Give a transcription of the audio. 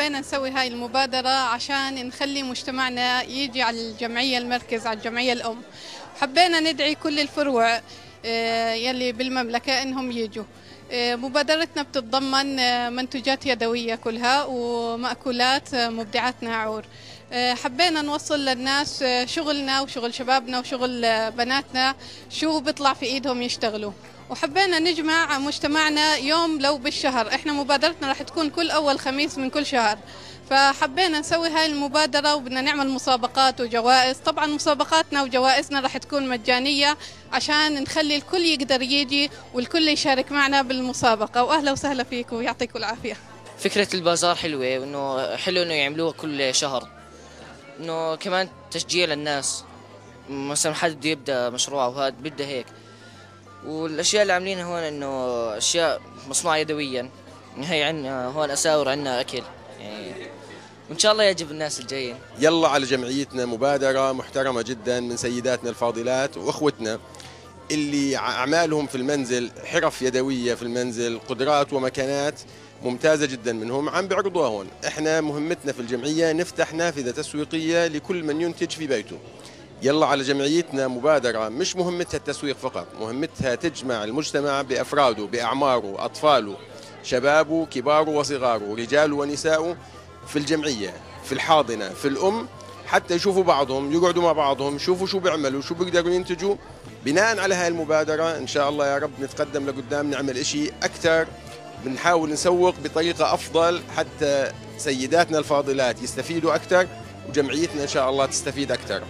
حبينا نسوي هاي المبادرة عشان نخلي مجتمعنا يجي على الجمعية المركز، على الجمعية الأم. حبينا ندعي كل الفروع يلي بالمملكة إنهم يجوا. مبادرتنا بتتضمن منتوجات يدوية كلها ومأكولات مبدعات ناعور. حبينا نوصل للناس شغلنا وشغل شبابنا وشغل بناتنا، شو بيطلع في ايدهم يشتغلوا. وحبينا نجمع مجتمعنا يوم لو بالشهر. احنا مبادرتنا راح تكون كل اول خميس من كل شهر، فحبينا نسوي هاي المبادرة وبدنا نعمل مسابقات وجوائز. طبعا مسابقاتنا وجوائزنا راح تكون مجانية عشان نخلي الكل يقدر يجي والكل يشارك معنا بالمسابقة. وأهلا وسهلا فيكم ويعطيكم العافية. فكرة البازار حلوة، وإنه حلو إنه يعملوها كل شهر، إنه كمان تشجيع للناس، مثلا حد بده يبدأ مشروع وهذا بده هيك. والأشياء اللي عاملينها هون إنه أشياء مصنوعة يدويا، هي عندنا هون أساور، عندنا أكل يعني، وإن شاء الله يعجب الناس الجايين. يلا على جمعيتنا مبادرة محترمة جدا من سيداتنا الفاضلات وأخوتنا اللي أعمالهم في المنزل، حرف يدوية في المنزل، قدرات ومكانات ممتازة جدا منهم عم بيعرضوها هون. احنا مهمتنا في الجمعية نفتح نافذة تسويقية لكل من ينتج في بيته. يلا على جمعيتنا مبادرة مش مهمتها التسويق فقط، مهمتها تجمع المجتمع بأفراده، بأعماره، أطفاله، شبابه، كباره وصغاره، رجاله ونساؤه، في الجمعية، في الحاضنة، في الأم، حتى يشوفوا بعضهم، يقعدوا مع بعضهم، يشوفوا شو بيعملوا، شو بيقدروا ينتجوا. بناء على هاي المبادرة إن شاء الله يا رب نتقدم لقدام، نعمل إشي أكثر، بنحاول نسوق بطريقة أفضل حتى سيداتنا الفاضلات يستفيدوا أكثر وجمعيتنا إن شاء الله تستفيد أكثر.